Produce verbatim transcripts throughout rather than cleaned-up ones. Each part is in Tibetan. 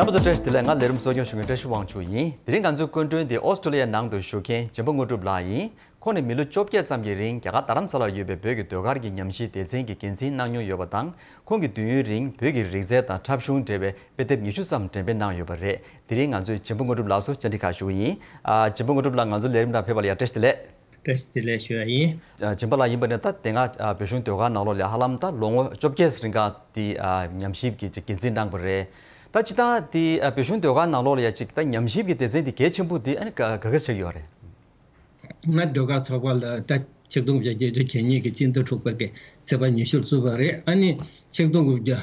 ཚོ་བཀྲ་ཤིས་བདེ་ལེགས། ང་ལས་རིམ་གཙོ་སྐྱོང་ཞུ་མཁན་བཀྲ་ཤིས་དབང་ཕྱུག་ཡིན། དེ་རིང་ང་ཚོའི་སྐུ་མགྲོན་དེ་ཨོ་སི་ཀྲོ་ལི་ཡའི་ནང་དུ་བཞུགས་མཁན་འཇམ་དཔལ་དངོས་གྲུབ་ལགས་ཡིན། ཁོང་ནི་མི་ལོ་བཅོ་བརྒྱད་ཙམ་གྱི་རིང་རྒྱ་གར་རྡ་རམ་ས་ལར་ཡོད་པའི་བོད་ཀྱི་ཟློས་གར་གྱི་ཉམས་ཞིབ་སྡེ་ཚན་གྱི་འགན་འཛིན་གནང་མྱོང་ཡོད་པ་དང་། ཁོང་གིས་དུས་ཡུན་རིང་བོད་ཀྱི་རིག་རྩལ་དང་འཁྲབ་གཞུང་འབྲེལ་བའི་དཔེ་དེབ་ཉི་ཤུ་ཙམ་འགྲེམས་སྤེལ་གནང་ཡོད་པ་རེད། དེ་རིང་ང་ཚོས་འཇམ་དཔལ་དངོས་གྲུབ་ལགས་སུ་བཅར་འདྲི་ཁག་ཞུ་གི་ཡིན། ཨ། འཇམ་དཔལ་དངོས་གྲུབ་ལགས་ང་ཚོའི་ལས་རིམ་ནང་ཕེབས་པ་ལ་ཡང་བཀྲ་ཤིས་བདེ་ལེགས། བཀྲ་ཤིས་བདེ་ལེགས་ཞུ་ཡ་ཡིན། ཨ། འཇམ་དཔལ་ལགས་ཡིན་པ་ནས་ད་དེ་སྔ་ཨ་བོད་གཞུང་ཟློས་གར་ནང་ལོགས་ལ་ཧ་ལམ་ད་ལོ་ངོ་བཅོ་བརྒྱད་རིང་ག་དེ་ཨ་ཉམས་ཞིབ་ཀྱི་ཅིག་འགན་འཛིན་གནང་པ་རེད། ད་སྤྱིར་བཏང་དེ་ཨ་བོད་གཞུང་ཟློས་གར་ནང་ལོགས་ལ་ཡ་ཅིག་ད་ཉམས་ཞིབ་ཀྱི་སྡེ་ཚན་དེ་གལ་ཆེན་པོ་དེ་ཨ་ནི་ག་ག་ག་ཆགས་ཡོད་རེད། ང་ཟློས་གར་ཚོགས་པ་ལ་ད་ཆིག་སྟོང་དགུ་བརྒྱ་བརྒྱད་ཅུ་གྱ་གཉིས་ཀྱི་སྤྱི་ཟླ་དྲུག་པ་གི་ཚེས་པ་ཉི་ཤུར་བཙུགས་པ་རེད། ཨ་ནི་ཆིག་སྟོང་དགུ་བརྒྱ་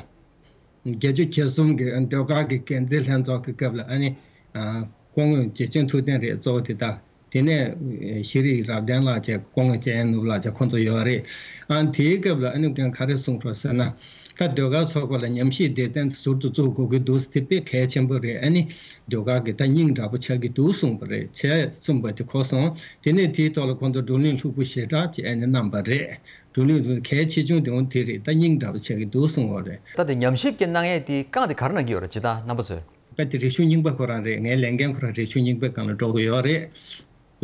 བརྒྱད་ཅུ་གྱ་གསུམ་གྱི་ཟློས་གར་གྱི་འགན་འཛིན་ལྷན་ཚོགས་ཀྱི་སྐབས་ལ་ཨ་ནི་ཨ་སྐུ་ངོ་རྗེ་བཙུན་ཐུབ་བསྟན་རེད་གཙོ་བོ་དེ་དང་། དེ་ནས་ཤེས་རིག་རབ་བརྟན་ལགས་བཅས་སྐུ་ངོ་ཅན་ནུབ་ལགས་བཅས་ཁོང་ཚོ་ཡོད་རེད། ཨ་དེའི་སྐབས་ལ་ཨ་ནི་ཁོང་ག་རེ་གསུངས་འགྲོ་ཟེར་ན། ད་ཟློས་གར་ཚོགས་པ་ལ་ཉམས་ཞིབ་སྡེ་ཚན་ཟུར་དུ་བཙུགས་དགོས་ཀྱི་འདུག་དེ་དཔེ་གལ་ཆེན་པོ་རེད། ཨ་ནི་ཟློས་གར་གྱི་ད་སྙིང་འདྲ་པོ་ཆགས་ཀྱི་འདུག་གསུངས་པ་རེད། བྱས་གསུངས་པ་དེ་གོ་སོང་། དེ་ནས་དེའི་ཐོག་ལ་ཁོང་ཚོ་བགྲོ་གླེང་ལྷུག་པོ་ཞེ་དྲག་ཅིག་ཨ་ནི་གནང་པ་རེད། བགྲོ་གླེང་གལ་ཆེ་ཆུང་དེ་འོང་དེ་རེད། ད་སྙིང་འདྲ་པོ་ཆགས་ཀྱི་འདུག་གསུངས་པ་རེད། ད་དེ་ཉམས་ཞིབ་ཀྱི་གནང་ཡས་དེ་རྐང་དེ་ག་རེ་གནང་གི་ཡོད་རེད། ཇི་ལྟར་རྣམ་པ་ཚོས། པ་དེ་རིག་གཞུང་རྙིང་པ་ཁོ་རང་རེད། ངའི་ལས་འགན་ཁོ་རང་རིག་གཞུང་རྙིང་པའི་སྒང་ལ་འགྲོ་གི་ཡོད་རེད།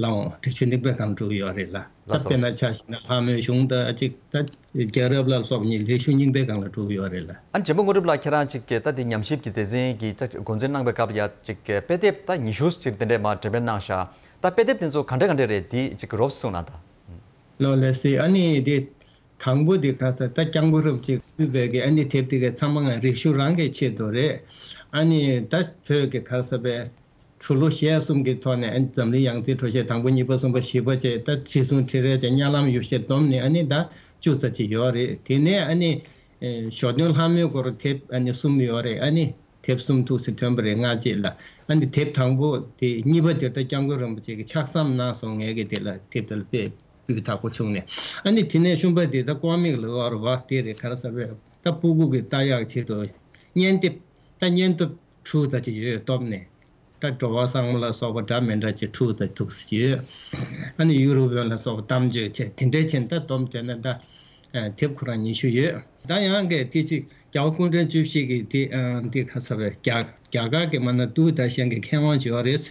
ལའོ་རིག་གཞུང་རྙིང་པའི་སྒང་ལ་འགྲོ་གི་ཡོད་རེད་ལ། ལགས་ད་སོ། དཔེར་ན་ཆ་བཞག་ན་ལྷ་མོའི་གཞུང་དང་ཅིག་ད་རྒྱལ་རབས་ལ་སོགས་པ་ཉིད་རིག་གཞུང་རྙིང་པའི་སྒང་ལ་འགྲོ་གི་ཡོད་རེད་ལ། ཨ་ནི་འཇམ་དཔལ་དངོས་གྲུབ་ལགས་ཁྱེད་རང་ཅིག་གིས་ད་དེ་ཉམས་ཞིབ་ཀྱི་སྡེ་ཚན་གྱི་ད་འགོ་འཛིན་གནང་པའི་སྐབས་ལ་ཡ་ཅིག་དཔེ་དེབ་ད་ཉི་ཤུ་ཅིག་དེ་འདྲས་མར་འགྲེམས་སྤེལ་གནང་ཤག་ད་དཔེ་དེབ་དེ་ཚོ་ག་འདྲས་ག་འདྲས་རེད། དེ་ཅིག་རོབ་ཙམ་གསུང་གནང་དང་། ལོ་ལེ་སི་ཨ་ནི་དེ་དང་པོ་དེ་ག་ས་ད་སྐྱབས་མགོན་རིན་པོ་ཆེ་གསུངས་པའི་གི་ཨ་ནི་དེབ་དེ་གའི་ཚང་མ་ང་རིག་གཞུང་རང་གི་ཆེད་དུ་རེད། ཨ་ནི་ད་བོད་ཀྱི་ག་ས་པའི་གྲུ་ལོ་ཞེ་གསུམ་གྱི་ཐོག་ནས་ཨ་ནི་འཛམ་གླིང་ཡང་རྩེའི་གྲུ་ཆད་དང་པོ་གཉིས་པ་གསུམ་པ་བཞི་པ་བཅས་ད་ཁྲི་སྲོང་ཁྲི་རལ་གྱི་གཉའ་ལམ་ཡོ་བྱད་བསྡོམས་ནས་ཨ་ནི་ད་བཅུ་ཙམ་ཅིག་ཡོད་རེད། དེ་ནས་ཨ་ནི་ཞོ་སྟོན་ལྷ་མོའི་སྐོར་དེབ་ཨ་ནི་གསུམ་ཡོད་རེད། ཨ་ནི། དེབ་གསུམ་ཐུགས་སུ་ཐོན་པ་རེད་སྔ་རྗེས་ལ། ཨ་ནི་དེབ་དང་པོ་དེ་གཉིས་པ་དེ་ད་སྐྱབས་མགོན་རིན་པོ་ཆེ་གིས་ཕྱག་བསམ་གནང་སོང་། ངས་གི་དེ་ལ་དེབ་དེ་ལ་དཔེ་སྤུས་དག་པོ་བྱུང་ནས། ཨ་ནི་དེ་ནས་གསུམ་པ་དེ་ད་ཀོ་མིག་ལ་ཡོད་རེད་བ། དེ་རེད་ག་རེ་ཟེར་བས་ད་སྤུ་གུ་གི་ལྟ་ཡག་ཆེད་དུ་བརྙན་དེབ་ད་བརྙན་དེབ་དྲུག་ཙམ་ཅིག་ཡོད་བསྡོམས་ནས། ད་འགྲོ་བ་བཟང་མོ་ལ་སོགས་པ་འདྲ་མི་འདྲ་ཅིག་དྲུག་ཙམ་ཐུགས་སུ་ཡོད། ཨ་ནི་ཡུ་རོབ་ཡོན་ལ་སོགས་པ་གཏམ་བརྗོད་བྱས་དེ་འདྲའི་ཕྱིན་ད་བསྡོམས་བྱས་ན་ད་ཨ་དེབ་ཁོ་རང་ཉི་ཤུ་ཡོད། ད་ཡང་གི་དེ་ཅིག་རྒྱལ་བ་སྐུ་ཕྲེང་བཅུ་བཞི་གི་དེ་ཨ་དེ་ག་ས་བའི་རྒྱ་རྒྱ་གར་གི་མ་ན་ཏུའུ་ད་ཤན་གི་མཁས་དབང་ཅིག་ཡོད་རེད།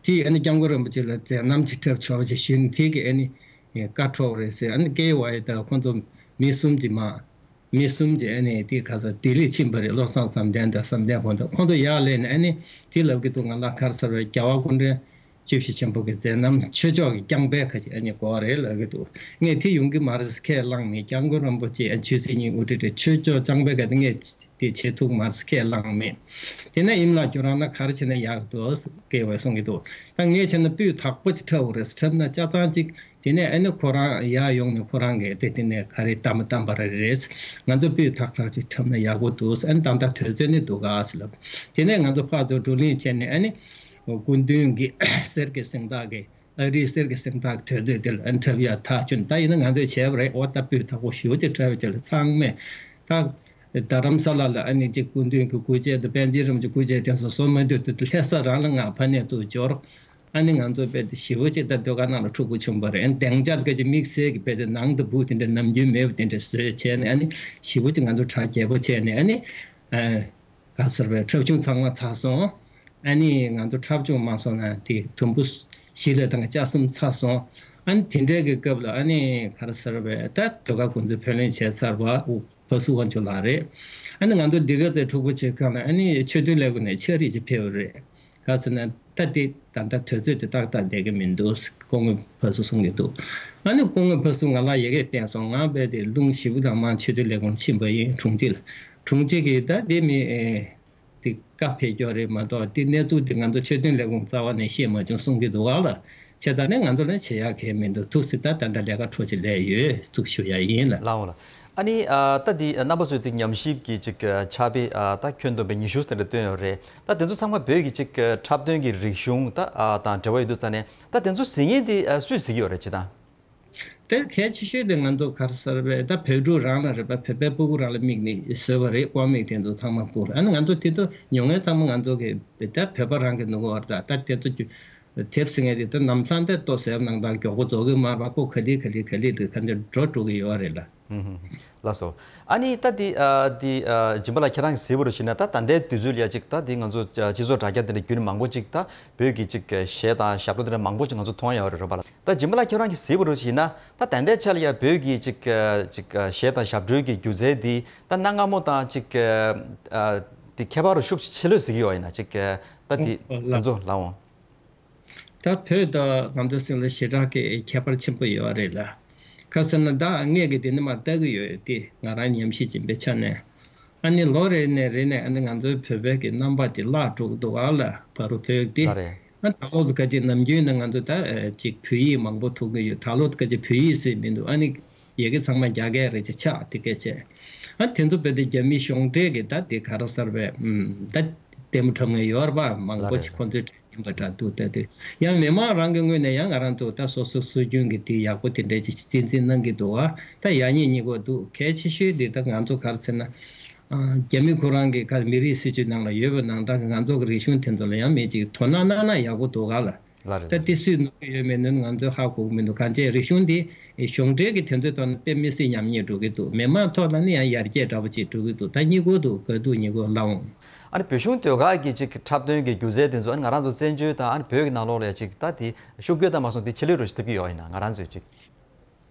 དེ་ཨ་ནི་སྐྱབས་མགོན་རིན་པོ་ཆེ་ལ་མཛད་རྣམ་ཅིག་འཁྲབ་ཆོག་ཅིག་ཞུས་ནས་དེ་གི་ཨ་ནི་བཀའ་འཁྲོལ་རེད་ཟེར། ཨ་ནི་སྐད་ཡིག་བ་ཡི་ད་ཁོང་ཚོ་མི་གསུམ་གྱི་མ། མི་གསུམ་གྱིས་ཨ་ནི་དེ་ག་ས་ལྡི་ལི་ཕྱིན་པ་རེད། བློ་བཟང་བསམ་གཏན་དང་བསམ་གཏན་ཁོང་ཚོ་ཁོང་ཚོ་ཡར་སླེབས་ནས་ཨ་ནི་དེ་ལབ་ཀྱི་འདུག་ང་ལ་ག་རེ་ཟེར་བའི་རྒྱལ་བ་སྐུ་ཕྲེང་བཅུ་བཞི་ཆེན་པོ་གི་མཛད་རྣམ་ཆོས་ཕྱོགས་ཀྱི་རྐྱང་པའི་ཁ་ཅིག་ཨ་ནི་གོ་བ་རེད་ལབ་ཀྱི་འདུག་ངས་དེ་ཡོང་གི་མ་རེད་ཟེར་ཁས་བླངས་མེད། སྐྱབས་མགོན་རིན་པོ་ཆེ་ཨ་ཆོས་སྲིད་གཉིས་དབུ་ཁྲིད་རེད། ཆོས་ཕྱོགས་རྐྱང་པའི་ཁ་དེ་ངས་དེ་བྱེད་ཐུབ་མ་རེད་ཟེར་ཁས་བླངས་མེད། དེ་ནས་ཨིམ་ལགས་ཁྱོད་རང་ན་ག་རེ་བྱས་ན་ཡག་འདུག་སྐད་བས་གསུང་གི་འདུག་ད་ངས་བྱས་ན་སྤུས་དག་པོ་ཅིག་འཁྲབ་དགོས་རེད། འཁྲབ་ན་ཆ་ཚང་ཅིག་དེ་ནས་ཨ་ནི་ཁོ་རང་ཡར་ཡོང་ནས་ཁོ་རང་གིས་དེ་དེ་ནས་ག་རེ་གཏམ་གཏམ་པ་རེ་རེད། ང་ཚོ་སྤུས་དག་དག་ཅིག་འཁྲབ་ན་ཡག་པོ་འདུག་ཨ་ནི་ད་ལྟ་དུས་ཚོད་ནི་འདུག་ག་ཟེར་ལབ། དེ་ནས་ང་ཚོ་ཕར་ཚུར་བགྲོ་གླེང་བྱས་ནས་ཨ་ནི་སྐུ་མདུན་གྱི་གསེར་གྱི་གཟེངས་རྟགས་ཀྱི་ཨ་རིའི་གསེར་གྱི་གཟེངས་རྟགས་དོད་དོད་དེ་ལ་ཨ་ནི་འཁྲབ་ཡག་ཐག་ཆོད། ད་ཡིན་ན་ང་ཚོས་བྱས་པ་རེད། འོ་ད་སྤུས་དག་པོ་ཞེ་པོ་ཅིག་འཁྲབ་པའི་ཆེད་ལ་ཚང་མས་ད། རྡ་རམ་ས་ལ་ལ་ཨ་ནི་གཅིག་སྐུ་མདུན་གྱི་སྐུ་ཕྱྭ་དང་པཎ་ཆེན་རིན་པོ་ཆེ་སྐུ་ཕྱྭ་དེ་ཚོ་བཟོ་མ་འདོད་དུ་ལྷ་ས་རང་ལ་ང་ཕ་ནས་དུ་འབྱོར། ཨ་ནི་ང་ཚོ་དཔེ་དེ་ཞེ་པོ་ཅིག་ད་ཟློས་གར་ནང་ལ་འཁྲུག་པོ་བྱུང་བ་རེད། ཨ་ནི་སྡིངས་ཆ་དེ་ག་ཅིག་དམིགས་བསལ་གྱི་དཔེ་དེ་ནང་དུ་སྦུག་དེ་འདྲ་ནམ་རྒྱུན་མེད་པ་དེ་འདྲ་བཟོས་བྱས་ནས་ཨ་ནི་ཞེ་པོ་ཅིག་ང་ཚོ་གྲ་རྒྱས་པོ་བྱས་ནས་ཨ་ནི་ཨ་ག་ཟེར་བའི་འཁྲབ་ཆུང་ཚང་མ་ཚར་སོང་། ཨ་ནི་ང་ཚོ་འཁྲབ་ཆུང་མ་སོང་ན་དེ་དུམ་བུ་བཞི་ལ་དང་ཆ་གསུམ་ཚར་སོང་། ཨ་ནི་དེ་འདྲའི་གི་སྐབས་ལ་ཨ་ནི་ག་རེ་ཟེར་བའི་ད་ཟློས་གར་འགོ་འཛུགས་ཕབ་ལེན་བྱས་ཚར་བ། བ་སུ་དབང་ཕྱུག་ལགས་རེད། ཨ་ནི་ང་ཚོ་འདི་ག་དེ་འཁྲུག་པོ་བྱེད་སྐབས་ལ་ཨ་ནི་ཆོས་དོན་ལས་ཁུངས་ནས་ཕྱག་བྲིས་ཅིག་ཕེབས་པ་རེད། ག་ཟེར་ན་ད་དེ་ད་ལྟ་དུས་ཚོད་དེ་ཏག་ཏག་བསྡད་ཀྱི་མི་འདུག་སྐུ་ངོ་བ་སུ་གསུང་གི་འདུག་ཨ་ནི་སྐུ་ངོ་བ་སུ་ང་ལ་ཡི་གེ་བསྟན་སོང་། ང་རྦད་དེ་ལུང་ཞིབ་དང་མང་ཆོས་དོན་ལས་ཁུངས་ཕྱིན་པ་ཡིན། དྲུང་ཆེ་ལ་དྲུང་ཆེ་གིས་ད་དེ་མི་ཨེ། དེ་བཀའ་ཕེབས་རྒྱུ་རེད་མ་གཏོགས་དེ་གནས་ཚུལ་དེ་ང་ཚོ་ཆོས་དོན་ལས་ཁུངས་རྩ་བ་ནས་ཤེས་མ་བྱུང་གསུང་གི་འདུག་ག་ལ། བྱས་ཙང་ནས་ང་ཚོ་ལ་བྱེད་ཡག་གང་ཡང་མི་འདུག་ཐུགས་སྲིད་ད་ད་ལྟ་ལས་ཀ་འཕྲོ་ཅིག་ལས་ཡོད་ཚུགས་ཞུ་ཡ་ཡིན་ལ། ལའོ་ལ། ཨ་ནི་ཨ་ད་འདི་རྣམ་པ་ཚོས་དེ་ཉམས་ཞིབ་ཀྱི་ཅིག་ཨ་ཕྱག་དཔེ་ཨ་ད་ཁྱོན་བསྡོམས་པའི་ཉི་ཤུ་ཙམ་རེ་བཏོན་ཡོད་རེད། ད་དེ་ཚོ་ཚང་མ་བོད་ཀྱི་ཅིག་ཨ་འཁྲབ་སྟོན་གྱི་རིག་གཞུང་ད་ཨ་དང་འབྲེལ་བ་ཡོད་དུས་ཙང་ནས་ད་དེ་ཚོ་གཟིགས་མཁན་དེ་ཨ་སུས་གཟིགས་ཡོད་རེད་ཅེ་ད། དེ་གལ་ཆེ་ཤོས་དེ་ང་ཚོ་ག་རེ་ཟེར་བས་ད་བོད་ཕྲུག་རང་ལ་རེད་པ། བོད་པའི་སྤུ་གུ་རང་ལ་དམིགས་ནས་བཟོས་པ་རེད། ཀོ་མིག་དེ་ཚོ་ཚང་མ་སྤུ་རེད། ཨ་ནི་ང་ཚོ་དེ་ཚོ་ཉོ་མཁན་ཚང་མ་ང་ཚོ་གི་ད་བོད་པ་རང་གི་ནུ་གོ་བར་ད་ད་དེ་ཚོ་རྒྱུ་ དེབ་ཟེར་མཁན་དེ་ད་ནམ་ཚང་དེ་ལྟོ་ཟེར་ནང་དང་མགྱོགས་པོ་རྫོགས་གི་མ་རེད་པ། ཁོ་ག་ལེ་ག་ལེ་ག་ལེ་རེད། ག་འདྲ་འགྲོ་འགྲོ་གི་ཡོད་རེད་ལ། ཧུམ་ཧུམ་ཧུམ། ལགས་སོ། ཨ་ནི་ད་འདི་ཨ་འདི་ཨ་སྦྱིན་པ་ལགས་ཁྱེད་རང་གིས་གཟིགས་པ་རུ་ཞིག་ན། ད་ད་ལྟའི་དུས་ཚོད་ལ་ཡ་ཅིག་ད་འདི་ང་ཚོ་སྤྱི་ཚོགས་དྲ་རྒྱ་དེ་འདྲ་བརྒྱུད་ནས་མང་པོ་ཅིག་ད་བོད་ཀྱི་ཅིག་གཞས་དང་ཞབས་བྲོ་དེ་འདྲ་མང་པོ་ཅིག་ང་ཚོ་མཐོང་ཡོད་རེད་པ་ལ། ད་སྦྱིན་པ་ལགས་ཁྱེད་རང་གིས་གཟིགས་པ་རུ་ཞིག་ན། ད་ད་ལྟའི་ཆ་ལ་ཡ་བོད་ཀྱི་ཅིག་ཅིག་གཞས་དང་ཞབས་བྲོའི་གི་སྒྱུ་རྩལ་འདི་ད་གནའ་སྔ་མོ་དང་ཅིག་ཨ་འདི་ཁྱད་པར་ཤུགས་ཆེ་ལོས་གཟིགས་ཡོད་ཡིན་ན། ཅིག་ད་འདི་ཨོ་ལགས། ང་ཚོ་ལགས་འོང་། ད་བོད་དང་ང་ཚོ་སེམས་ལ་ཞེ་དྲག་གི་ཁྱད་པར་ཆེན་པོ་ཡོད་རེད་ལ། ག་ཟེར་ན་ད་ངས་གི་དེ་ནི་མར་ལྟ་གི་ཡོད་དེ། ང་རང་ཉམས་ཞིབ་བྱེད་པའི་ཆ་ནས། ཨ་ནི་ལོ་རེ་ནས་རེ་ནས་ཨ་ནི་ང་ཚོའི་བོད་པའི་གི་རྣམ་པ་དེ་བརླག་འགྲོ་གི་འདུག་ཨ་ལ། བར་རུ་བོད་དེ་ལགས་རེད། ཨ་ད་ལོ་དུ་ག་ཅིག་ནམ་རྒྱུན་ནས་ང་ཚོ་ད་ཅིག་བོད་ཡིག་མང་པོ་ཐོགས་གི་ཡོད། ད་ལོ་དུ་ག་ཅིག་བོད་ཡིག་ཟེར་མི་འདུག་ཨ་ནི་ཡི་གེ་ཚང་མ་རྒྱ་སྐད་རེད་ཅེས་ཆགས་དེ་སྐད་བྱས། ཨ་དེ་ཚོ་བོད་དེ་རྒྱ་མི་གཞུང་འབྲེལ་གི་ད་དེ་ག་རེ་ཟེར་བས། ཨུམ་ད་ལྟད་མོ་འཁྲབ་མཁན་ཡོད་རེད་པ། མང་པོ་ཞིག་ཁོ་ཚོའི་ཡིན་པ་འདྲ་འདུག་ལྟ་དུས་ཡང་མི་མང་རང་གི་ངོས་ནས་ཡང་ང་རང་ཚོ་ད་སོ་སོ་སྲོལ་རྒྱུན་གྱི་དེ་ཡག་པོ་དེ་འདྲ་ཅིག་གཅེས་འཛིན་གནང་གི་འདུག་བ། ད་ཡག་ཉེས་གཉིས་ཀ་འདུག་གལ་ཆེ་ཤོས་དེ་ད་ང་ཚོ་ག་རེ་ཟེར་ན། ཨ་རྒྱ་མི་ཁོ་རང་གི་ཁ་མི་རིགས་སྲིད་ཇུས་ནང་ལ་ཡོད་པའི་ནང་ལྟར་གྱི་ང་ཚོ་གི་རིག་གཞུང་དེ་ཚོ་ལ་ཡང་མི་ཅིག་དོ་སྣང་གནང་ན་ཡག་པོ་འདུག་ག་ལ། ལགས་རེད། ད་དེ་སུས་ནོར་གྱི་ཡོད་མེད་ནི་ང་ཚོས་ཧ་གོ་གི་མི་འདུག་གང་བྱས་རིག་གཞུང་འདི་གཞུང་འབྲེལ་གྱི་དེ་ཚོའི་ཐོག་ནས་དཔེ་མི་སྲིད་ཉམས་ཉེས་འགྲོ་གི་འདུག་མི་མང་ཐོག་ལ་ནི་ཡང་ཡར་རྒྱས་འདྲ་པོ་ཅིག་འགྲོ་གི་འདུག་ད་གཉིས་ཀ་འདུག་དགའ་སྡུག་གཉིས་ཀ་ལ་འོང་། ཨ་ནི་བོད་གཞུང་ཟློས་གར་གྱི་ཅིག་འཁྲབ་སྟོན་གྱི་སྒྱུ་རྩལ་དེ་ཚོ་ཨ་ནི་ང་རང་ཚོ་བཙན་བྱོལ་དང་ཨ་ནི་བོད་ཀྱི་ནང་ལོགས་ལ་ཅིག་ད་དེ་ཤུགས་རྒྱོད་དང་མ་སོང་དེ་ཆེ་ལོས་རུ་ཞིག་ཐེབས་ཀྱི་ཡོད་ཡིན་ན། ང་རང་ཚོས་ཅིག་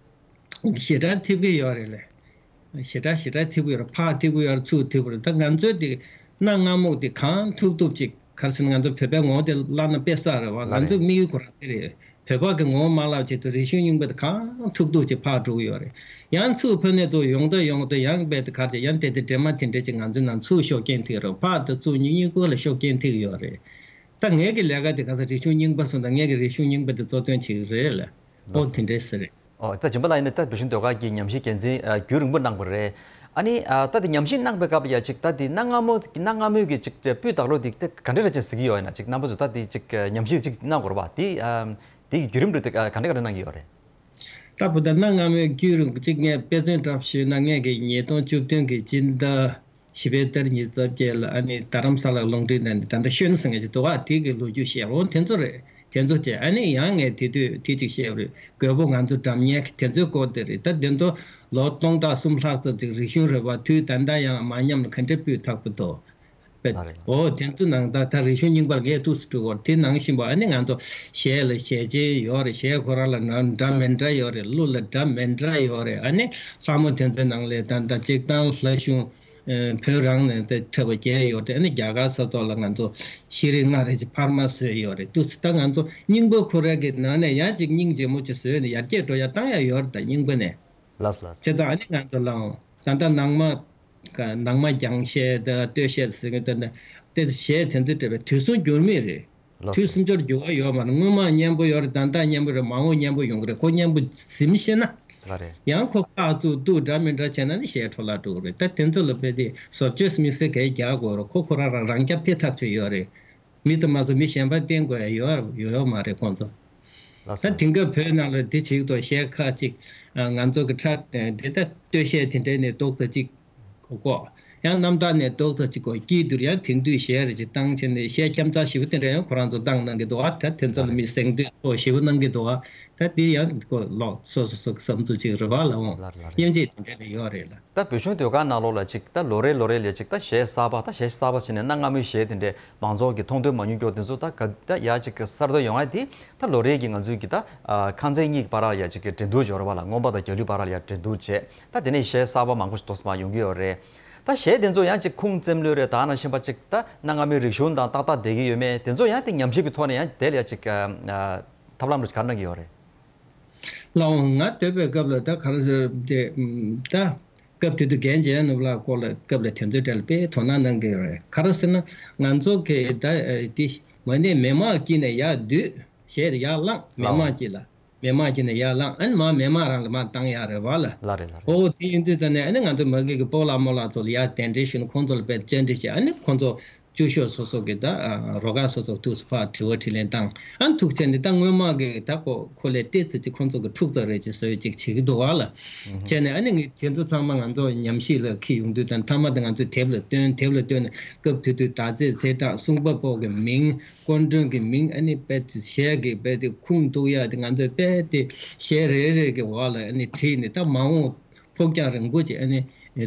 ཞེ་དྲག་ཐེབས་ཀྱི་ཡོད་རེད་ལེ། ཞེ་དྲག་ཞེ་དྲག་ཐེབས་ཀྱི་ཡོད་རེད། ཕར་ཐེབས་ཀྱི་ཡོད་རེད། ཚུར་ཐེབས་ཀྱི་རེད། ད་ང་ཚོའི་དེ་གནའ་སྔ་མོ་དེ་གང་ཐུབ་ཐུབ་ཅིག་ག་རེ་ཟེར་ན་ང་ཚོ་བོད་པའི་ངོ་བོ་དེ་བརླག་ན་དཔེ་བསགས་རེད་བ། ལགས་ང་རེད། ཚོའི་དམིགས་ཡུལ་ཁོ་རང་དེ་རེད། བོད་པ་གི་ངོ་བོ་མ་བརླག་ཆེད་དུ་རིག་གཞུང་རྙིང་པ་དེ་གང་ཐུབ་ཐུབ་ཅིག་ཕར་འགྲོ་གི་ཡོད་རེད། ཡང་ཚུར་ཕར་ནས་ཚུར་ཡོང་དུས་ཡོང་དུས་ཡང་རྦད་དེ་ག་རེ་ཡང་དེ་དེ་འདྲེ་མ་དེ་འདྲ་ཅིག་ང་ཚོའི་ནང་ཚུར་ཤོག་རྐྱེན་ཐེབས་རེད། ཕར་དང་ཚུར་གཉིས་གཉིས་ཀ་ལ་ཤོག་རྐྱེན་ཐེབས་ཀྱི་ཡོད་རེད། ད་ངེད་ཀྱི་ལས་ཀ་དེ་ག་ས་རིག་གཞུང་རྙིང་པ་སོང་ཙང་ངེད་ཀྱི་རིག་གཞུང་རྙིང་པ་དེ་གཙོ་དོན་བྱེད་ཀྱི་རེད་ལ། ཨོ་དེ་འདྲས་ཟེར་རེད། ཨོ་ད་སྦྱིན་པ་ལགས་ཡིན་ན་ད་བོད་གཞུང་ཟློས་གར་གྱི་ཉམས་ཞིབ་འགན་འཛིན་ཨ་རྒྱུན་རིང་པོ་གནང་བ་རེད། ཨ་ནི་ཨ་ད་དེ་ཉམས་ཞིབ་གནང་པའི་སྐབས་ལ་ཡ་ཅིག་ད་དེ་གནའ་སྔ་མོ་གནའ་སྔ་མོའི་གི་ཅིག་སྤུས་དག་ལོ་དེ་ད་ག་འདྲས་རེད་ཅེས་ཟེར་གྱི་ཡོད་ཡིན་ན། ཅིག་རྣམ་པ་ཚོ་ད་དེ་ཅིག་ཉམས་ཞིབ་ཅིག་གནང་དགོས་རེད་པ། དེ་ཨ་དེ་གི་བརྒྱུད་རིམ་རེ་དེ་ག་འདྲས་ག་འདྲས་གནང་གི་ཡོད་རེད། ད་བོད་ད་གནའ་སྔ་མོའི་རྒྱུན་རིང་ཅིག་ངས་དཔེ་མཚོན་འདྲ་ཞུས་ན། ངས་གི་ཉིས་སྟོང་བཅུ་བདུན་གི་སྤྱི་ཟླ་བཞི་པའི་ཏ་རིག་ཉི་ཤུ་རྩ་བརྒྱད་ལ་ཨ་ནི་རྡ་རམ་ས་ལ་རླུང་འཕྲིན་ནང་ནས་ད་ལྟ་ཤོད་ན་ཟེར་མཁན་ཅིག་འདུག་ག་དེ་གི་ལོ་རྒྱུས་བཤད། འོ་དེ་ཚོ་རེད། དེ་ཚོ་བྱས། ཨ་ནི་ཡང་ངས་དེ་དུས་དེ་ཅིག་བཤད་པ་རེད། རྒོད་པོ་ང་ཚོ་འགྲམ་ཉལ་གི་དེ་ཚོའི་སྐོར་དེ་རེད། ད་དེ་ཚོ་ལོ་སྟོང་ཕྲག་གསུམ་ལྷག་ཙམ་ཅིག་རིག་གཞུང་རེད་བ། དུས་ད་ལྟ་ཡང་མ་ཉམས་ལ་ག་འདྲས་སྤུས་དག་པོ་འདུག་ཨ་རེད། འོ་དེ་ཚོ་ནང་ད་ད་རིག་གཞུང་རྙིང་པ་ལ་ངས་ཐུགས་སུ་འཁྲུལ་བར་དེ་ནང་བཞིན་པ། ཨ་ནི་ང་ཚོ་གཞས་ལ་གཞས་ཆེན་ཡོད་རེད། གཞས་ཁོ་རང་ལ་ན་འདྲ་མི་འདྲ་ཡོད་རེད། གླུ་ལ་འདྲ་མི་འདྲ་ཡོད་རེད། ཨ་ནི་ལྷ་མོ་དེ་ཚོའི་ནང་ལས་ད་ད་གཅིག་དང་ལྷ་གཞུང་། ཨ་བོད་རང་ནས་ད་འཁྲབ་པ་བརྒྱད་ཡོད་རེད། ཨ་ནི་རྒྱ་གར་ས་ཐོག་ལ་ང་ཚོ་ཤེས་རིག་ལྔ་རེ་ཅིག་འཕར་མ་བཟོས་ཡོད་རེད། ཏུ་ཙི་ད་ང་ཚོ་རྙིང་པ་ཁོ་རང་གི་ནང་ནས་ཡང་ཅིག་སྙིང་རྗེ་མོ་ཅིག་བཟོས་ནས་ཡར་རྒྱས་འགྲོ་ཡ་བཏང་ཡ་ཡོད་རེད། ད་རྙིང་པ་ནས། ལགས་ལགས། བྱས་ཙང་ཨ་ནི་ང་ཚོ་ལའང་ད་ལྟ་ནང་མ་ནང་མ་རྒྱང་བཤད་དང་སྟོད་བཤད་ཟེར་མཁན་དེ་ནི་དེ་གཞས་དེ་ཚོ་འཁྲབ་པའི་དུས་གསུམ་འགྱུར་མེད་རེད། ལགས་དུས་སུ་འབྱོར་འགྱུར་བ་ཡོད་མ་རེད། སྔོན་མ་སྙན་པོ་ཡོད་རེད། ད་ལྟ་སྙན་པོ་རེད། མ་འོངས་སྙན་པོ་ཡོང་གི་རེད། ཁོ་སྙན་པོ་ཟིན་ཤེ་ན། ལགས་རེད། ཡང་ཁོ་ཕར་ཚུར་གཏུག་འདྲ་མི་འདྲ་བྱས་ན་ནི་གཞས་འཕྲོ་བརླག་འགྲོ་གི་རེད། ད་དེ་ཚོ་ལ་དཔེ་དེ་བཟོ་བཅོས་དམིགས་བསལ་གང་རྒྱག་དགོས་རེད། ཁོ་ཁོ་རང་རང་རང་རྐྱ་འཕེར་ཐག་ཆོད་ཡོད་རེད། མི་དེ་མ་གཏོགས་མི་གཞན་པ་བསྟེན་དགོས་ཡ་ཡོད་ཡོད་ཡོད་མ་རེད་ཁོང་ཚོ། ལགས་ད་སོ། དེང་སྐབས་བོད་ནང་ལ་དེ་བྱེད་དོ་གཞས་ཁག་ཅིག་ང་ཚོ་གི་ཁྲ་དེ་ད་སྟོད་གཞས་དེ་འདྲའི་ནས་རྡོག་ཐ་ཅིག་ཀོ། ཡང་རྣམ་ཐར་ནས་རྡོག་ཐ་ཅིག་ཀོ། སྐྱིད་སྡུག་ཡང་དེང་དུས་གཞས་རེ་ཅིག་བཏང་བྱས་ནས་གཞས་སྐྱ་མཚར་ཞེ་པོ་དེ་འདྲ་ཡང་ཁོ་རང་ཚོ་བཏང་གནང་གི་འདུག་ཨ་ད་དེ་ཚོ་ལ་མི་གཟེངས་བསྟོད་ཚོགས་ཞེ་པོ་གནང་གི་འདུག་ཨ་ད་དེ་ཡང་ཀོ་ལོག་སོ་སོ་སོ་གི་བསམ་ཚུལ་ཅིག་རེད་བ་ལ་འོང་། ལགས་རེད་ལགས་རེད། དབྱེ་འབྱེད་དེ་འདྲ་ལ་ཡོད་རེད་ལ། ད་བོད་གཞུང་ཟློས་གར་ནང་ལོགས་ལ་ཅིག་ད་ལོ་རེ་ལོ་རེ་ལ་ཅིག་ད་གཞས་གསར་པ་ད་གཞས་གསར་པ་བྱས་ནས་གནའ་སྔ་མོའི་གཞས་དེ་འདྲས་མང་ཚོགས་ཀྱི་མཐོང་ཐོས་མ་མྱོང་མཁན་དེ་ཚོ་ད་ག་ད་ཡ་ཅིག་གསར་གཏོད་ཡོང་ཡ་དེ་ད་ལོ་རེ་གི་ང་ཚོའི་གི་ད་ཁང་ཚན་གཉིས་ཀྱི་བར་ལ་ཡ་ཅིག་གི་འགྲན་བསྡུར་འབྱོར་བ་ལ་རྔོན་པ་དང་རྒྱ་གླུའི་བར་ལ་ཡ་འགྲན་བསྡུར་བྱས། ད་དེ་ནས་གཞས་གསར་པ་མང་པོ་ཞིག་ཏོག་ཙམ་ཡོང་གི་ཡོད་རེད། ད་གཞས་དེ་ཚོ་ཡང་ཅིག་ཁུངས་བཙེམ་ལོས་རེད། ད་ནང་བཞིན་པ་ཅིག་ད་གནའ་སྔ་མོའི་རིག་གཞུང་དང་ཏག་ཏག་བསྡད་ཀྱི་ཡོད་མེད་དེ་ཚོ་ཡང་དེ་ཉམས་ཞིབ་ཀྱི་ཐོག་ནས་ཡང་དེ་ལ་ཡ་ཅིག་ཐབས་ལམ་རུ་ག་རེ་གནང་གི་ཡོད་རེད། ལགས་འོང་། ང་སྡོད་པའི་སྐབས་ལ་ད་ག་རེ་ཟེར་དེ་ད་སྐབས་དེ་དུས་རྒན་འཇམ་དབྱངས་ནོར་བུ་ལགས་སྐོར་ལ་སྐབས་ལ་དེ་ཚོའི་གྲས་ལ་དཔེ་དོ་སྣང་གནང་གི་ཡོད་རེད། ག་རེ་ཟེར་ན་ང་ཚོ་གི་ད་དེ་མ་ནས་མི་མང་དཀྱིལ་ནས་ཡར་བསྡུས། གཞས་དེ་ཡར་བླངས། མི་མང་དཀྱིལ་ལ། མི་མང་དཀྱིལ་ནས་ཡར་བླངས། ཨ་ནི་མ་མི་མང་རང་ལ་མར་བཏང་ཡག་རེད་བ་ལ། ལགས་རེད་ལགས་རེད། ཨོ་དེ་ཡིན་དུས་ད་ནས་ཨ་ནི་ང་ཚོ་མ་གི་གི་སྤོ་ལགས་རྨོ་ལགས་ཚོ་ལ་ཡར་གདན་འདྲེན་ཞུས་ནས་ཁོང་ཚོ་ལ་དཔེ་བཅར་འདྲི་བྱས། ཨ་ནི་ཁོང་ཚོ་ བཅུ་ཤོག་སོ་སོ་གི་ད་རོགས་ཁག་སོ་སོ་ཐུགས་སུ་ཕར་དྲི་བ་དྲིས་ལན་བཏང་། ཨ་ཐུགས་ཆེ་ནས་ད་སྔོན་མ་གི་ད་ཁོ་ཁོ་ལས་ཏོག་ཙམ་ཅིག་ཁོང་ཚོ་གི་འཁྲུག་རྩོད་རེ་ཅིག་བཟོས་ཅིག་བྱེད་ཀྱི་འདུག་བ་ལ། བྱས་ནས་ཨ་ནི་ངས་དེ་ཚོ་ཚང་མ་ང་ཚོ་ཉམས་ཞིབ་ལ་འཁྱེར་ཡོང་དུས་ད་མཐའ་མ་དེ་ང་ཚོས་དེབ་ལ་བཏོན། དེབ་ལ་བཏོན་ནས་སྐབས་དེ་དུས་དར་རྩེ་རྩེ་གྲགས་གསུང་པ་པོ་གི་མིང་། སྐུ་མགྲོན་གྱི་མིང་། ཨ་ནི་དཔེ་དེ་གཞས་ཀྱི་དཔེ་དེ་ཁུངས་གཏུག་ཡག་དེ་ང་ཚོས་དཔེ་དེ་གཞས་རེ་རེ་གི་འོག་ལ་ཨ་ནི་བྲིས་ནས་ད་མ་འོངས་ཕུགས་རྒྱང་རིང་པོ་ཅིག་ཨ་ནི་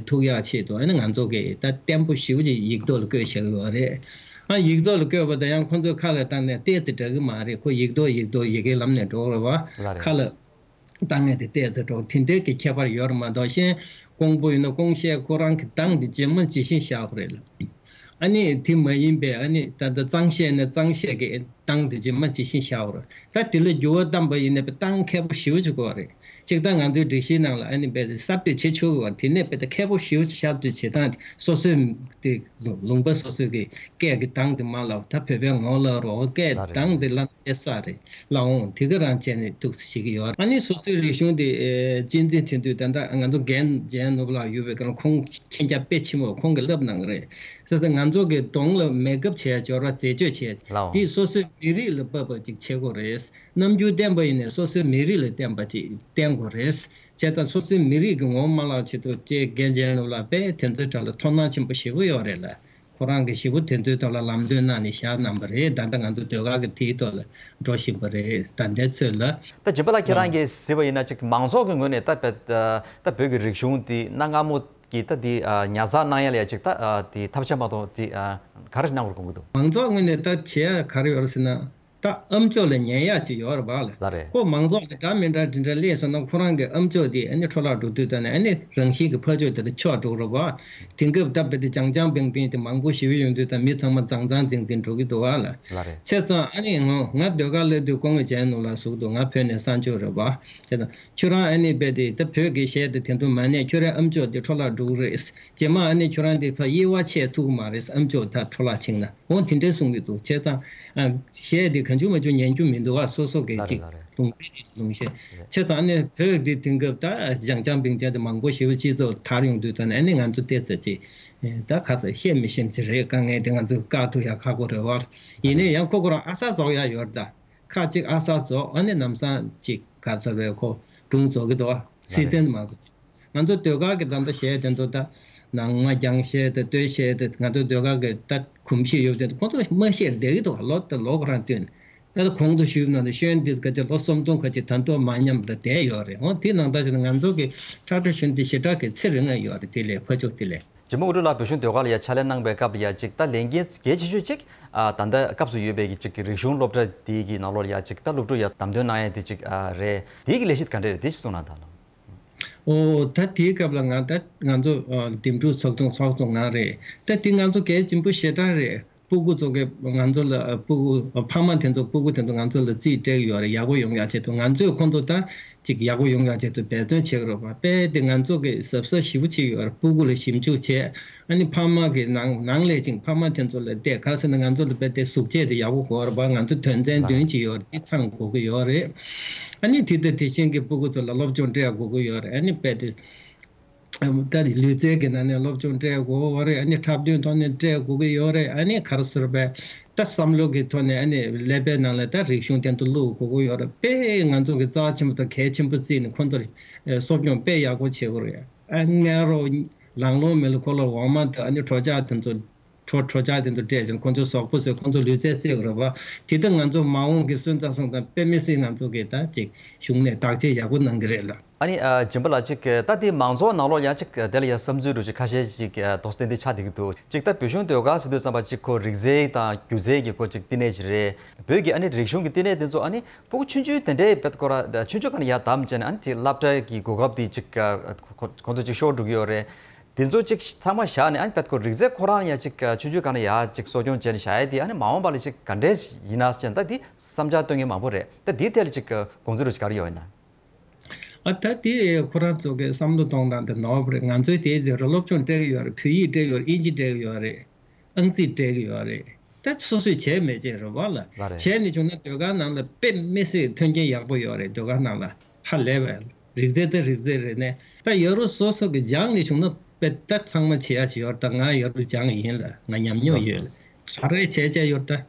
ཐུག་ཡག་ཆེད་དུ་ཨ་ནི་ང་ཚོ་གིས་ད་བརྟན་པོ་ཞེ་པོ་ཅིག་ཡིག་ཐོག་ལ་བཀོད་བཞག་ཡོད་རེད། ཨ་ཡིག་ཐོག་ལ་བཀོད་པ་དང་ཡང་ཁོ་ཚོས་ཁ་ལ་བཏང་ནས་ཏོག་ཙམ་འདྲ་གི་མ་རེད། ཁོ་ཡིག་ཐོག་ཡིག་ཐོག་ཡི་གེའི་ལམ་ནས་འགྲོ་རེད་བ། ལ་རེད། ཁ་ལ་བཏང་ནས་དེ་ཏོག་ཙམ་འགྲོ་དེ་འདྲའི་གི་ཁྱད་པར་ཡོད་རེད་མ་གཏོགས། གཞན་ཀོང་པོ་ཡིན་ན་ཀོང་གཞས་ཁོ་རང་གི་གདངས་དེ་ཇི་མ་ཇི་བཞིན་བཞག་དགོས་རེད་ལ། ཨ་ནི་དེ་མ་ཡིན་པའི་ཨ་ནི་ད་ལྟ་གཙང་གཞས་ན་གཙང་གཞས་ཀྱི་གདངས་དེ་ཇི་མ་ཇི་བཞིན་བཞག་རོགས། ད་དེ་ལ་འགྱུར་བ་བཏང་པ་ཡིན་ན་དཔེ་གདངས་མཁས་པོ་ཞེ་པོ་ཅིག་དགོས་རེད། གཅིག་ད་ང་ཚོའི་སྒྲིག་གཞིའི་ནང་ལ་ཨ་ནི་དཔེ་དེ་གསར་གཏོད་བྱེད་ཆོག་གི་བར་དེ་ནས་དཔེ་དེ་མཁས་པོ་ཞེ་པོ་ཅིག་ཤར་གཏོད་བྱེད་སྟངས་དེ་སོ་སོའི་དེ་ལུང་པ་སོ་སོའི་གི་སྐད་ཀྱི་གདངས་དེ་མ་ལབ། ད་བོད་པའི་ངོ་ལ་རོགས་སྐད་ལ་རེད། གདངས་དེ་ལ་དཔེ་ས་རེད། ལ་འོང་དེ་ག་རང་བྱས་ནས་འདུག་སེ་བྱེད་ཀྱི་ཡོད། ཨ་ནི་སོ་སོའི་རིག་གཞུང་དེ་ཨེ་གཅེས་འཛིན་བྱེད་དུས་ད་ལྟ་ང་ཚོ་རྒན་རྒན་ནོར་བུ་ལགས་ཡོད་པའི་སྐབས་ལ་ཁོང་མཁྱེན་རྒྱ་དཔེ་ཆེན་པོ་ཁོང་གིས་བསླབ་གནང་གི་རེད། ཟེར་ཟེར་ང་ཚོ་གི་གདོང་ལ་མེག་ཨབ་བྱས། སྦྱོར་བ་རྫས་སྦྱོར་བྱས། ལའོ། འདི་སོ་སོའི་མི་རིགས་ལ་བབ་པ་ཅིག་བྱེད་དགོས་རེད། རྣམ་འགྱུར་བསྟན་པ་ཡིན་ནའི་སོ་སོའི་མི་རིགས་ལ་བསྟན་པ་ཅིག་བསྟན་དགོས་རེད། བྱས་ཙང་སོ་སོའི་མི་རིགས་ཀྱི་ངོ་མ་བརླག་ཆེད་དུ་ཅེས་རྒན་རྒན་ནོར་བུ་ལགས་དཔེ་དེ་ཚོའི་གྲས་ལ་དོ་སྣང་ཆེན་པོ་ཞེ་པོ་ཡོད་རེད་ལ། ཁོ་རང་གིས་ཞེ་པོ་དེ་ཚོའི་ཐོག་ལ་ལམ་སྟོན་གནང་ནས་བཞག་གནང་བ་རེད། ད་ལྟ་ང་ཚོ་ཟློས་གར་གྱི་དེའི་ཐོག་ལ་འགྲོ་བཞིན་པ་རེད། ད་ལྟའི་ཚོད་ལ། ད་སྦྱིན་པ་ལགས་ཁྱེད་རང་གིས་གཟིགས་པ་ཡིན་ན་ཅིག་མང་ཚོགས་ཀྱི་ངོས་ནས་ད་བོད་ད་བོད་ཀྱི་རིག་གཞུང་འདི་གནའ་སྔ་མོ་གི་ད་འདི་ཉར་ཚགས་གནང་ཡ་ལ་ཡ་ཅིག་ད་འདི་ཐབས་ཤེས་མ་གཏོགས་འདི་ག་རེ་གནང་དགོས་དགོངས་ཀྱི་འདུག་མང་ཚོགས་ངོས་ནས་ད་བྱེད་ཡ་ག་རེ་ཡོད་རེད་ཟེར་ན། ད་ཨམ་ཅོག་ལ་ཉན་ཡག་ཅིག་ཡོད་རེད་པ་ལ། ལ་རེད། ཁོ་མང་ཚོགས་ལ་འདྲ་མི་འདྲ་འདི་འདྲ་སླེབས་སོང་ན་ཁོ་རང་གི་ཨམ་ཅོག་དེ་ཨ་ནི་འཕྲོ་བརླག་འགྲོ་དུས་ད་ནི་ཨ་ནི་རང་བཞིན་གྱི་ཕར་ཕྱོགས་དེ་ལ་ཕྱོགས་འགྲོ་རེད་པ། དེང་སྐབས་ད་བོད་དེ་རྒྱང་རྐྱང་བིང་བིང་དེ་མང་པོ་ཞེ་པོ་ཡོང་དུས་ད་མི་ཚང་མ་ཙང་ཙང་འཛིང་འཛིང་འགྲོ་གི་འདུག་པ་ལ། ལ་རེད། བྱས་ཙང་ཨ་ནི་ང་ང་ཟློས་གར་སླེབས་དུས་སྐུ་ངོ་རྒན་ནོར་བུ་ལགས་ཟུར་དུ་ང་བོད་ནས་གསར་འབྱོར་རེད་པ། བྱས་ཙང་ཁྱོད་རང་ཨ་ནི་རྦད་དེ་ད་བོད་ཀྱི་གཞས་དེ་དེ་ཚོ་མ་ཉན། ཁྱོད་རང་ཨམ་ཅོག་དེ་འཕྲོ་བརླག་འགྲོ་གི་རེད། རྗེས་མ་ཨ་ནི་ཁྱོད་རང་དེ་ཕར་དབྱེ་བ་ཕྱེ་ཐུབ་ཀྱི་མ་རེད། ཨམ་ཅོག་ད་འཕྲོ་བརླག་ཕྱིན་ན། འོ་དེ་འདྲའི་གསུང་གི་འདུག་བྱས་ཙང་ཨ་གཞས་དེ་གང་བྱུང་མང་བྱུང་ཉན་རྒྱུ་མི་འདུག་ཨ་སོ་སོ་གི་ལ་ཅིག་རེད། ལ་རེད། ལུང་པའི་ལུང་བཤད། རེད། བྱས་ཙང་ཨ་ནི་བོད་འདི་དེང་སྐབས་ད་རྒྱང་རྐྱང་བིང་རྐྱང་དེ་མང་པོ་ཞེ་པོ་སྤྱི་ཚོགས་དར་ཡོང་དུས་ད་ནི་ཨ་ནི་ང་ཚོ་ཏོག་ཙམ་ཅིག་ད་ག་ཚོད་བཤད་མི་ཤེས་ཅིག་རེད། དཀའ་ངལ་དེ་ང་ཚོ་བཀག་ཐུབ་ཡ་ཁག་པོ་རེད་བ། ཡིན་ནའི་ཡང་ཁོ་ཁོ་རང་ཨ་གསར་རྫོགས་ཡ་ཡོད་རེད་ད། ཁ་ཅིག་ཨ་གསར་རྫོགས། ཨ་ནི་ལམ་སང་ཅིག་ག་ཚོད་རེད་ཁོ་སྒྲུང་རྫོགས་ཀྱི་འདུག་བ། ལ་སྲིད་རེད། དོན་མ་རྫོགས། ང་ཚོ་ཟློས་གར་གྱི་ད་ལྟ་གཞས་དེ་ཚོ་ད་ནང་མ་རྒྱང་གཞས་དང་སྟོད་གཞས་དེ་ང་ཚོ་ཟློས་གར་གྱི་ད་གོམས་གཤིས་ཡོད་དེ་ཁོང་ཚོ་མ་ཤེས་བསྡད་ཀྱི་འདུག་ལོ་ད་ལོ་ཁོ་རང་བསྟུན་ད་ལྟ་གོང་དུ་ཞུས་ནང་དུ་ཤོན་འདི་ག་ཅིག་ལོ་སུམ་སྟོང་ག་ཅིག་ད་ལྟ་མ་ཉམས་ལ་བསྡད་ཡོད་རེད། འོ་དེ་ནང་ད་ཅིག་ང་ཚོ་གི་ཁྲ་ཁྲ་ཤོན་འདི་ཞེ་དྲག་གི་ཚེ་རིང་ང་ཡོད་རེད། དེ་ལས་ཕ་ཕྱོགས་དེ་ལས། ཇི་མ་འུ་ཏུ་ལ་བོད་གཞུང་ཟློས་གར་ལ་ཡ་ཕྱག་ལས་གནང་པའི་སྐབས་ལ་ཡ་ཅིག་ད་ལས་འགན་གལ་ཆེ་ཤོས་ཅིག་ད་ལྟ་སྐབས་སུ་ཡོད་པའི་གི་ཅིག་གི་རིག་གཞུང་སློབ་གྲྭ་དེ་གི་ནང་ལོགས་ལ་ཡ་ཅིག་ད་སློབ་ཕྲུག་ཡ་བདམས་ཐོན་གནང་ཡ་དེ་ཅིག་རེད། དེ་གི་ལས་གཞི་ག་འདྲ་རེད། དེ་ཅིག་གསུངས་གནང་དང་། ཨོ་ད་དེའི་སྐབས་ལ་ང་ད་ང་ཚོ་འདེམས་སྒྲུག་ཚོགས་ཆུང་ཚོགས་ཆུང་ང་རེད། ད་དེ་ང་ཚོ་གལ་ཆེན་པོ་ཞེ་དྲག་རེད། སྤུ་གུ་ཚོ་གི་ང་ཚོ་ལ་སྤུ་གུ་ཕ་མ་དེ་ཚོ་སྤུ་གུ་དེ་ཚོ་ང་ཚོ་ལ་རྩིས་སྤྲད་ཀྱི་ཡོད་རེད། ཡག་པོ་ཡོང་ཡག་ཆེད་དུ། ང་ཚོས་ཁོང་ཚོ་ད་ཅིག་ཡག་པོ་ཡོང་ཡག་ཆེད་དུ་འབད་བརྩོན་བྱེད་ཀྱི་རེད་པ། དཔེ་དེ་ང་ཚོ་གི་གཟབ་གཟབ་ཞེ་པོ་བྱེད་ཀྱི་ཡོད་རེད། སྤུ་གུ་ལ་ཞིབ་འཇུག་བྱས། ཨ་ནི་ཕ་མ་གི་ནང་ནང་ལས་ཅིག་ཕ་མ་དེ་ཚོ་ལ་བལྟས། ག་རེ་ཟེར་ན་ང་ཚོ་ལ་དཔེ་དེ་གཟུགས་བྱད་དེ་ཡག་པོ་དགོས་རེད་པ། ང་ཚོ་དོན་ཚན་བདུན་ཅིག་ཡོད་རེད། དེ་ཚང་དགོས་ཀྱི་ཡོད་རེད། ཨ་ནི་དེ་ལྟར་དེ་བཞིན་གྱི་སྤུ་གུ་ཚོ་ལ་སློབ་སྦྱོང་སྤྲད་དགོས་ཀྱི་ཡོད་རེད། ཨ་ནི་དཔེ་དེ། ད་ལུས་རྩལ་གྱི་ནང་ནས་སློབ་སྦྱོང་སྤྲད་དགོས་ཀྱི་ཡོད་རེད། ཨ་ནི་འཁྲབ་སྟོན་ཐོག་ནས་སྤྲད་དགོས་ཀྱི་ཡོད་རེད། ཨ་ནི་ག་རེ་ཟེར་བས་ད་བསམ་བློ་གི་ཐོག་ནས་ཨ་ནི་ཀླད་པའི་ནང་ལ་ད་རིག་གཞུང་དེ་ཚོ་བླུག་དགོས་ཀྱི་ཡོད་རེད། དཔེ་ང་ཚོ་གི་རྩ་ཆེན་པོ་དང་གལ་ཆེན་པོ་བརྩིས་ནས་ཁོང་ཚོར་གསོ་སྐྱོང་དཔེ་ཡག་པོ་བྱེད་དགོས་རེད། ཨ་ངའི་རོགས་ལང་ལོང་མེད་ལ་ཁོ་ལ་འོག་མ་དང་ཨ་ནི་གྲོ་ཆག་དེ་ཚོ། གྲོ་གྲོ་ཆག་དེ་ཚོ་སྤྲད་ཅིང་ཁོང་ཚོའི་གཟུགས་པོ་ཚོས་ཁོང་ཚོ་ལུས་རྩལ་རྩེད་དགོས་རེད་པ། དེ་ལྟར་ང་ཚོ་མ་འོངས་ཀྱི་སོན་རྩ་སོང་དང་དཔེ་མི་སྲིད་ང་ཚོ་གི་ད་ཅིག་གཞུང་ནས་བརྟག་དཔྱད་ཡག་པོ་གནང་གི་རེད་ལ། ཨ་ནི་ཨ་སྦྱིན་པ་ལགས་ཅིག་ད་དེ་མང་ཚོགས་ནང་ལོགས་ལ་ཡང་ཅིག་དེ་ལ་ཡང་བསམ་ཚུལ་འདྲ་ཅིག་ཁ་ཤས་ཅིག་ཨ་ཏོག་ཙམ་ཏན་ཏན་ཆགས་བསྡད་ཀྱི་འདུག་ཅིག་ད་བོད་གཞུང་ཟློས་གར་ཟེར་དུས་ཙམ་པ་ཅིག་ཁོ་རིག་རྩལ་དང་སྒྱུ་རྩལ་གྱི་ཁོ་ཅིག་བསྟི་གནས་ཅིག་རེད། བོད་ཀྱི་ཨ་ནི་རིག་གཞུང་གི་བསྟི་གནས་དེ་ཚོ་ཨ་ནི་ཕྲུ་གུ་ཆུང་ཆུང་དེ་འདྲའི་བེད་ཁོ་ར་ཆུང་ཆུང་ག་ནས་ཡར་བདམས་བྱས་ནས་ཨ་ནི་དེ་སློབ་གྲྭ་གི་གོ་སྐབས་དེ་ཅིག་ཁོ་ཁོ་ཚོ་ཅིག་ཤོར་འགྲོ་གི་ཡོད་རེད། དེ་ཚོ་ཅིག་ཚང་མ་བཞག་ནས་ཨ་ནི་བེད་ཁོ་རིག་རྩལ་ཁོ་རང་ཡང་ཅིག་ཆུང་ཆུང་ག་ནས་ཡར་ཅིག་གསོ་སྐྱོང་བྱས་ནས་བཞག་ཡས་དེ་ཨ་ནི་མ་འོངས་པ་ལ་ཅིག་ག་འདྲས་ཡིན་ན་ཟེར་ན་ད་དེ་བསམ་འཆར་བཏོན་མཁན་མང་པོ་རེད། ད་དེའི་ཐད་ལ་ཅིག་དགོངས་ཚུལ་རུ་ཅིག་ག་རེ་ཡོད་ཡིན་ན། ཨ་ད་དེ་ཁོ་རང་ཚོ་གི་བསམ་བློ་གཏོང་སྟངས་དེ་ནོར་བ་རེད། ང་ཚོའི་དེའི་དེ་རུ་སློབ་སྦྱོང་སྤྲད་ཀྱི་ཡོད་རེད། བོད་ཡིག་སྤྲད་ཀྱི་ཡོད་རེད། ཨིན་ཇི་སྤྲད་ཀྱི་ཡོད་རེད། ཨང་རྩིས་སྤྲད་ཀྱི་ཡོད་རེད། ད་སོ་སོས་བྱས་མེད་ཅེས་རེད་བ་ལ། ལ་རེད། བྱས་ནས་བྱུང་ན་ཟློས་གར་ནང་ལ་དཔེ་མི་སྲིད་མཐུན་རྐྱེན་ཡག་པོ་ཡོད་རེད། ཟློས་གར་ནང་ལ་ཧ་ལས་པའི་རིག་རྩལ་དེ་རིག་རྩལ་རེད་ནས་ད་ཡ་རུ་སོ་སོ་གི་སྦྱངས་ནས་བྱུང་ན་དཔེ་ད་ཚང་མ་བྱེད་ཡ་ཅིག་ཡོད་རེད། ད་ང་ཡ་རུ་སྦྱངས་ཡིན་ལ་ང་ཉམས་མྱོང་ཡོད་ལ། ག་རེ་བྱས་བྱས་ཡོད་ད།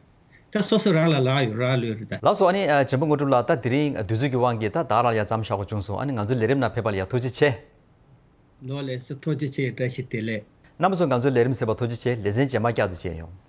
ད་སོ་སོ་རང་ལ་ལག་ཡོད་རག་ལོས་རེད་ད། ལགས་སོ། ཨ་ནི་ཨ་བྱམས་པ་དངོས་གྲུབ་ལགས། ད་དེ་རིང་དུས་ཚོད་ཀྱི་དབང་གིས་ད་བདག་རང་ལ་ཡ་མཚམས་བཞག་དགོས་བྱུང་སོང་། ཨ་ནི་ང་ཚོའི་ལས་རིམ་ནང་ཕེབས་པ་ལ་ཡ་ཐུགས་རྗེ་ཆེ། ལོ་ལེགས་སོ། ཐུགས་རྗེ་ཆེ། བཀྲ་ཤིས་བདེ་ལེགས། རྣམ་པ་ཚོ་ང་ཚོའི་ལས་རིམ་གསན་པར་ཐུགས་རྗེ་ཆེ། ལེ་ཚན་རྗེས་མ་བསྐྱར་དུ་མཇལ་ཡོང་།